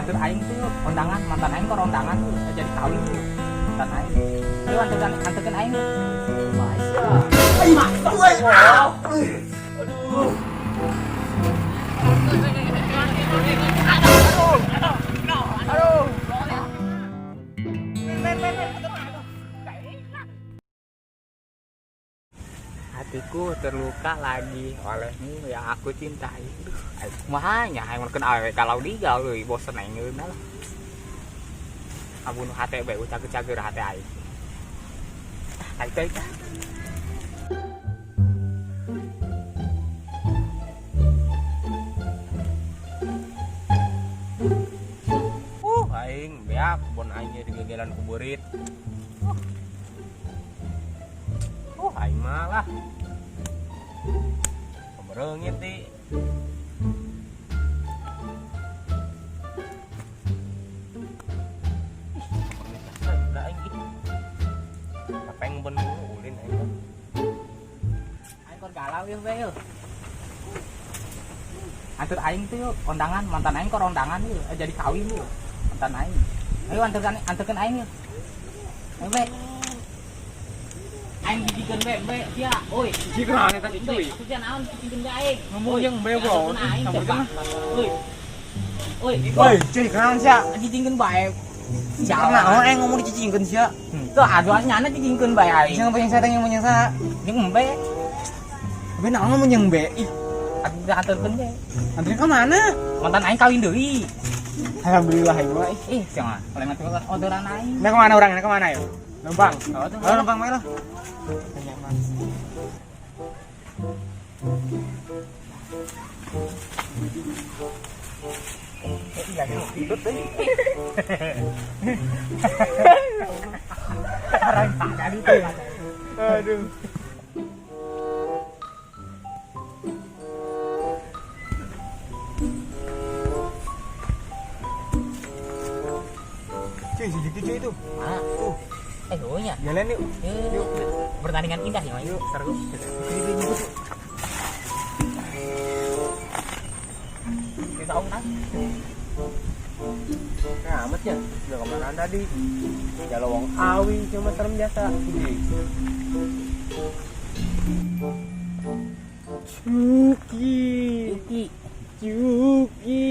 Anter aing tuh kondangan, mantan aing kok kondangan tuh jadi kawin tuh. Mantan aing. Ayo anterkan, anterkan aing. Aduh. Aduh. Hatiku terluka lagi olehmu yang aku cintai. Aduh, aing kumaha nya aing mun awewe kalau digal euy bosen aing ngeunah lah. Abunuh hate bae cager-cager hate aing. Aing teh. Aing beak kebon aing ge digegelan ku beurit. Aing malah. Kemerengit di. Ih, kemerengit lah aing ih. Apa yang ben ulin aing mah. Aing kor galau yeuh bae yeuh. Anter aing tuh yuk, kondangan, mantan aing kor kondangan yeuh, jadi kawin yeuh. Mantan aing. Ayo anterkan, anterkan aing yeuh. Ayo bae. Aing jijikeun bae bae sia, oi. Ji kunaon eta si cuy? Aku sia naon jijikeun bae aing. Ngomong jeung bae bro. Anterkeun aing Sampai coba. Oi. Oi, Woi, cuy kunaon sia? jijikeun bae. Siapa naon aing ngomong dicicingkeun sia? Tuh aduh nyana jijikeun bae aing. Jeung pengen saya tanya ngomong saha? Jeung bae. Be naon ngomong jeung be? Ih, Aku anterkeun bae. anterin ka mana? Mantan aing kawin deui. Alhamdulillah aing mah. Ih, sia mah. Oleh mati orderan aing. Nah kemana orangnya? Kemana yo? Lempang. Oh, tuh. Oh, lempang bae lah. Nyaman. Iya, gitu tuh. Orang tak jadi tuh. Aduh. Cuy, si Juki cuy itu. Mana? Tuh, Oh nya. jalan yuk. Yuk. Pertandingan indah ya, yuk. Seru. Kita kan. Nah, amatnya. Udah kemana tadi? Ya lowong awi cuma serem biasa. Juki. Yuki. Juki.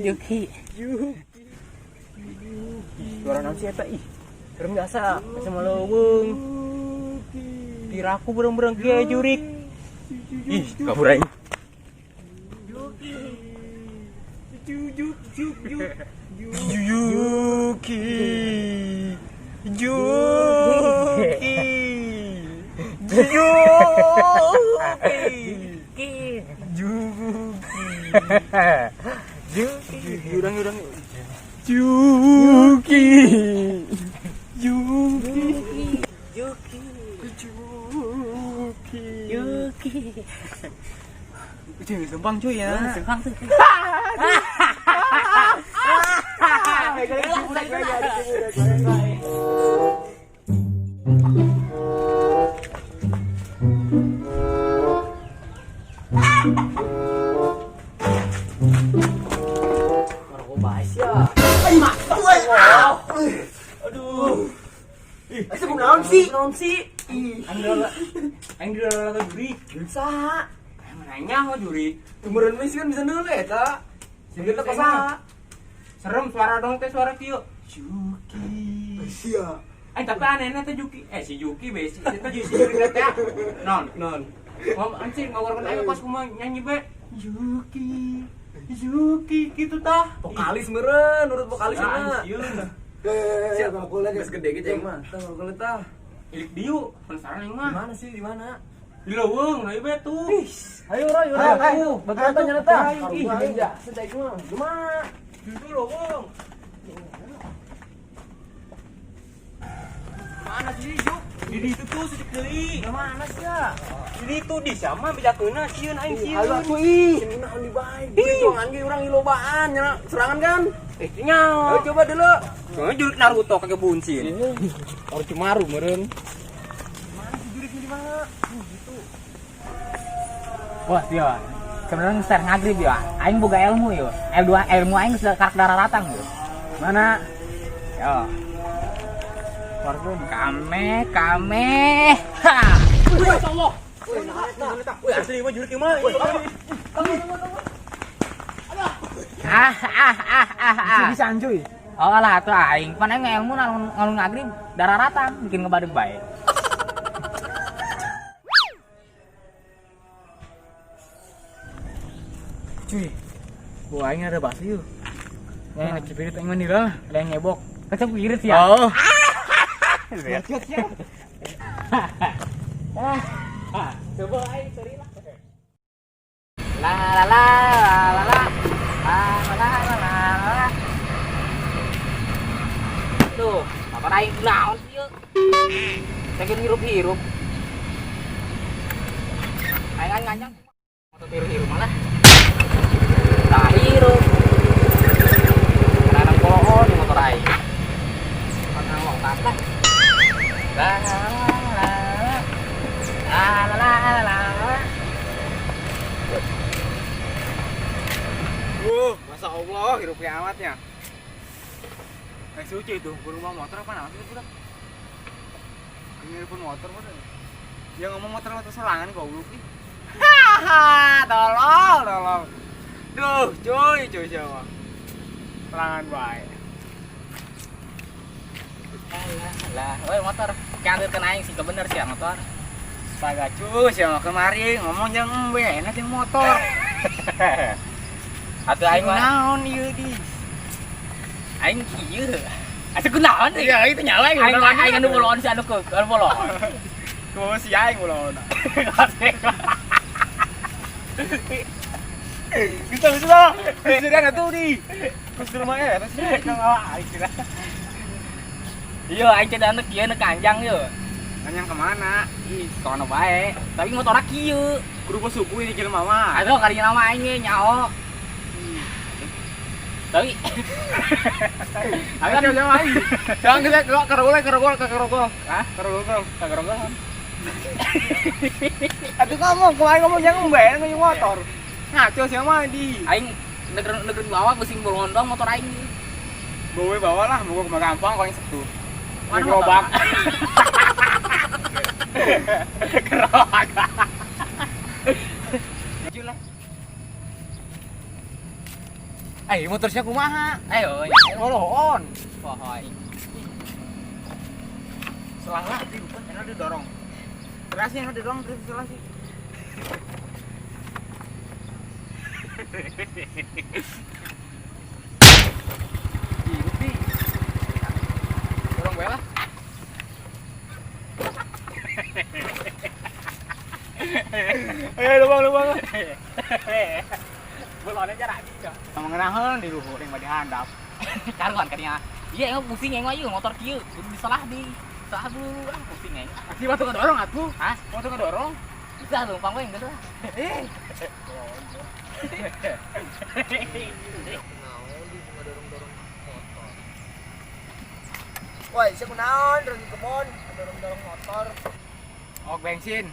Yuki. Juki. Suara naon sih eta ih. Serem biasa, sama leuweung. Tiraku bereng-bereng kieu jurik. Ih, kabur aing. Juki. Juki. Juki. Juki. Yuki. Jurang jurang. Juki. Juki. Yuki. Juki. Yuki. Cuy, lempang cuy ya. Sempang tuh. Aduh. Ih, itu naon sih? Naon sih? Ih, aing dilalah ke jurik. Saha? Aing nanya ke jurik. Tumeureun mah sih kan bisa neule eta. Sieun teh saha? Serem suara dong teh suara kieu. Juki. Sia. Tapi anehna teh Juki. Si Juki be si eta si jurik teh. Non, Non. ngom anjing ngawurkeun aing pas kumaha nyanyi be. Juki. Juki gitu tah. Vokalis meureun, nurut vokalis Ya, mah. anjing. Siap, geus gede ge ceng mah. Tah kulit tah. Ilik diu, penasaran aing Di mah. mana sih? Di mana? Di leuweung, nah ieu tuh. Ayo Roy, Ayo, ayo. Batuan tah nyana tah. Ayo, ih. Ayo, sedaik mah. Gimana? Itu leuweung. Mana sih, Juk? Di ditu tuh sejuk deui. Di mana sih ya? Di ditu di sama bejakeunna sieun aing Ayo sieun. atuh ih. Sieun naon di bae. Perjuangan ge urang lobaan nyana serangan kan? Eh, nya. Ayo coba dulu. Soalnya jurik Naruto kagak bunsin. Orochimaru meureun. Mana sih juriknya di mana? Gitu. Wah, dia. Sebenarnya geus ngagrib ya. Aing boga ilmu yo. L2 ilmu aing geus karak darah ratang yo. Mana? Yo. Kame, kame. Ha. Allah. Wih, asli mah jurik mah. Ah ah ah ah ah. Bisa cuy. Oh lah tuh aing pan aing ilmu ngalun ngalun ngagrib darah ratang bikin ngebadeg bae. Cuy. Gua aing ada bakso yuk. Ya, ngecepirit aing mandi lah, ada yang ngebok. Kecep irit ya. Oh. Ah, coba aing sorry lah. La la la la la. La la la la la. Tuh, motor aing naon sih ieu? Pengen hirup-hirup. Aing aing nganjang motor hirup-hirup malah. Tah hirup. Kadang poloon di motor aing. Pangawang tata. La la la la. La la la la la. Masa Allah, hirup kiamatnya. Kayak suci itu, ke rumah motor apa namanya itu budak? Ini pun motor budak. Dia ngomong motor motor serangan goblok nih. Hahaha, tolong, tolong. Duh, cuy, cuy siapa? Serangan baik. Lah lah, woi motor. Kayak kena aing sih bener sih ya motor. Astaga cuy, siapa kemarin ngomong jangan enak yang motor. Atuh aing mah naon ieu di. Aing kieu. Atuh kunaon sih? Iya, itu nyala Aing aing anu bolon sih anu ke anu bolon. Kumaha si aing bolon. Bisa bisa lah. Bisa kan atuh di. Terus di rumah ya, terus aing sih lah. Iya, aing teh anu kieu nu kanjang yeuh. Kanjang kemana? Ih, kono bae. Tapi motorna kieu. Kudu bos suku ini jelema mah. Aduh, kali nama aing ge nyaho. Tapi Ayo jauh aing. Jangan kita ke kerogol kerogol ke kerogol. Hah? Kerogol. Ke kerogol. Atuh ngomong, kemarin ngomong jangan bayar ngomong motor. Ngaco sih mah di. Aing negeri bawah pusing bolondong motor aing. Bawa bawa lah, mau ke gampang kau yang setu. Mana Gerobak. Gerobak. Maju lah. Eh, motor siapa kumaha? Ayo, Ngoloon. Pohoy. Selang lah, lupa, enak didorong. Terus enak didorong, terus selang sih. Hidup. Dorong gue lah. Lubang lubang. Bolonnya jarak gitu. Sama ngenahan di luhur yang di handap. Karuan kadinya. Iya, emang pusing emang ieu motor kieu. Kudu disalah di. Salah dulu ah pusing aing. Asli waktu ngedorong atuh. Hah? Waktu ngedorong. Bisa lumpang we geus lah. Eh. Woi, siapa naon dorong di kebon, dorong-dorong motor. Oh, bensin.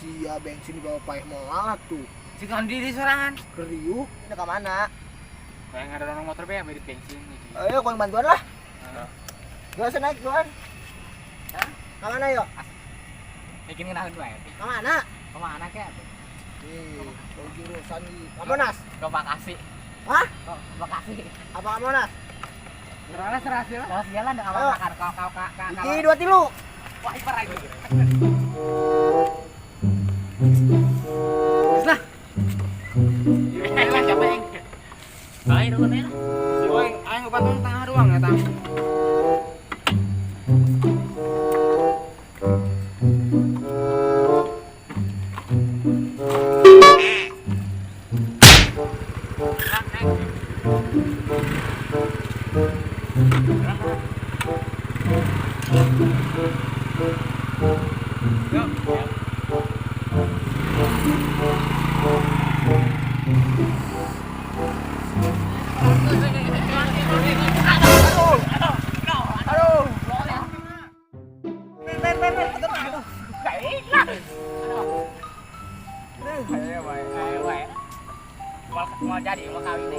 Sia bensin di bawah paeh moal tuh. Jika diri sorangan. Keriuh, ini ke mana? Kayak nggak dorong motor be, beri bensin gitu. Ayo, kau yang bantuan lah. Gak usah naik duluan. Hah? Ke mana yo? Bikin ngenahan wae. Ke mana? Ke mana kek? Ih, kau jurusan di Monas. Ke Bekasi. Hah? Ke Bekasi. Apa ke Monas? Berapa serasi lah? Terus jalan dengan Ayo. apa kau kau kau kau. Hiji, dua, tilu. Wah, ipar lagi. Terus lah. Lah siapa yang? Ayo dulu nih. Si Boy, aing ngebantu tengah doang ya, Tang. Aja di mau kawin nih.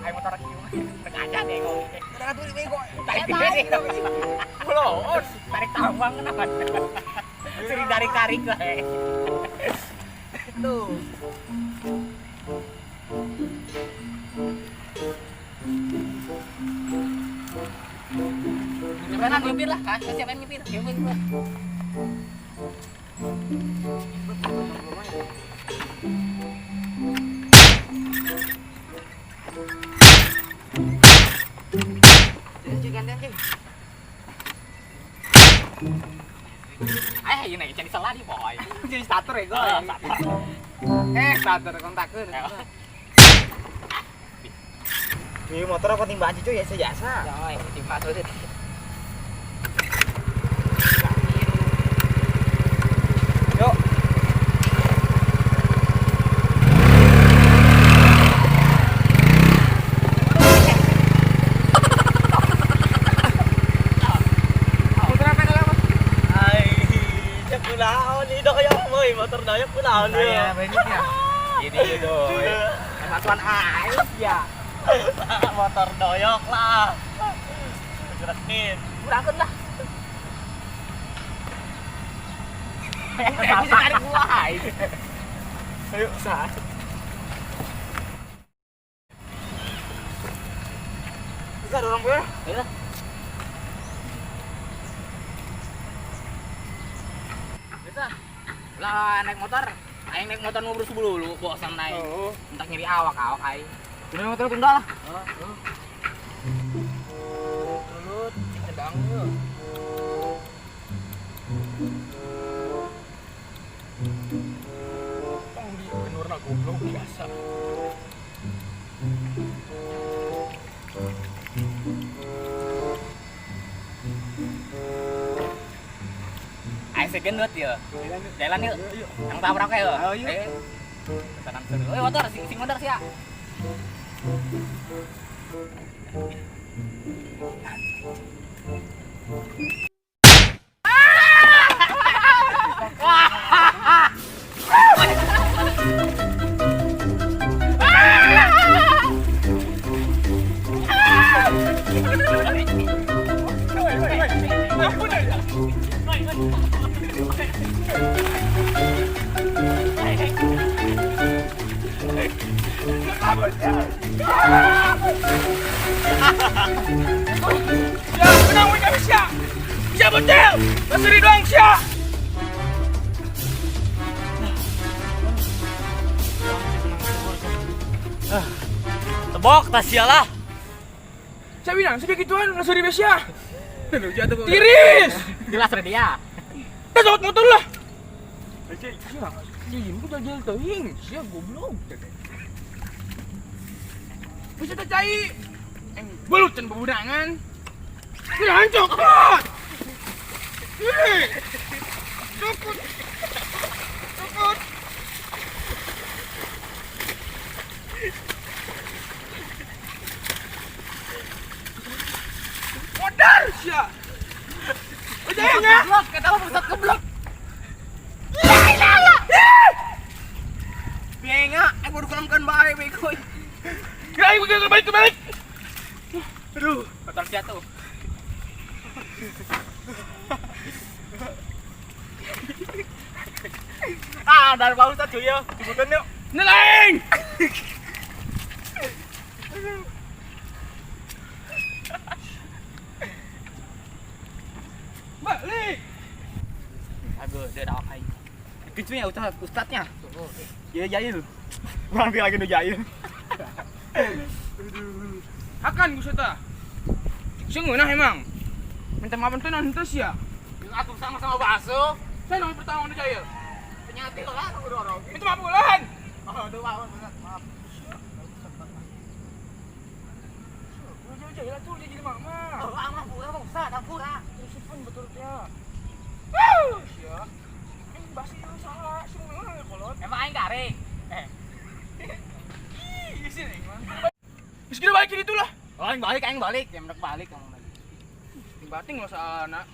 Ayo motor kieu. Rek aja deh ngomong. Udah tuh bego. Tarik tarik. Pulau, tarik tambang kenapa? Sering tarik-tarik lah. Tuh. Gimana nyupir lah, kan? Siapa yang nyupir? Nyupir gua. Ayo ini jadi salah nih boy. Jadi starter ya gue. Starter kontakeun. Ini motor apa timbaan cucu ya sejasa. Ya, timbaan tuh. Yuk. Motor apa dalam? Ai, cek kunaon ieu kayak moy motor dayak kunaon ieu. Saya banyak ya. Ini doi. Emang air ya. Motor doyok lah. Gerakin. Kurangkan lah. Bisa tarik gua. Ayo, sah. Bisa dorong gue. Ayo. Bisa. Lah naik motor. Aing naik motor ngobrol sebelum lu bosan naik. Entar nyeri awak-awak aing. Udah motor tunda lah. Dulu cedang yuk. Tong di kenurna goblok biasa. Ayo segendut ya. Jalan yuk. Yang tabrak ya. Ayo. Tenang seru. Oi motor sing motor sih ya. Ya, menang we kami sia. Sia betul. Basuri doang sia. Tebok tas sia lah. Saya bilang, saya gituan basuri sia. Tiris. Jelas dia. Kita copot motor lah. Sia, sia, jajal teuing. Sia goblok. Bisa tercai. Belut dan bebudangan. Tidak hancur. Cukut. Cukut. Modar sia. Ujungnya. Geblok, kata lu pusat geblok. Bienga, aku baru kelamkan bae bego. Kira aing balik balik. Aduh, motor jatuh. Ah, dari Pak Ustad cuy ya. Jemputan yuk. Nelaing. Balik. Aduh, dia dah apa ini? Kecunya ustadnya. Ya jahil. Kurang lagi nu jahil. Akan gue ta. Sing ngeunah emang. Minta maaf teh non henteu sia. Aku sama-sama bakso. Saya nomor pertama nu jahil. Penyati lah aku dorong. Minta maaf ulan. Oh, aduh, maaf, maaf. Udah jahil atuh dia jadi mama. Oh, amah pura Pak Ustad, ampura. Terus pun betul dia. Wuh, sia. Ini basi salah, sing ngeunah kolot. Emang aing garing. Ih, sini mah. Geus gede balik itu lah. Oh, aing balik, yang mendak balik kamu lagi. Bating lo sana.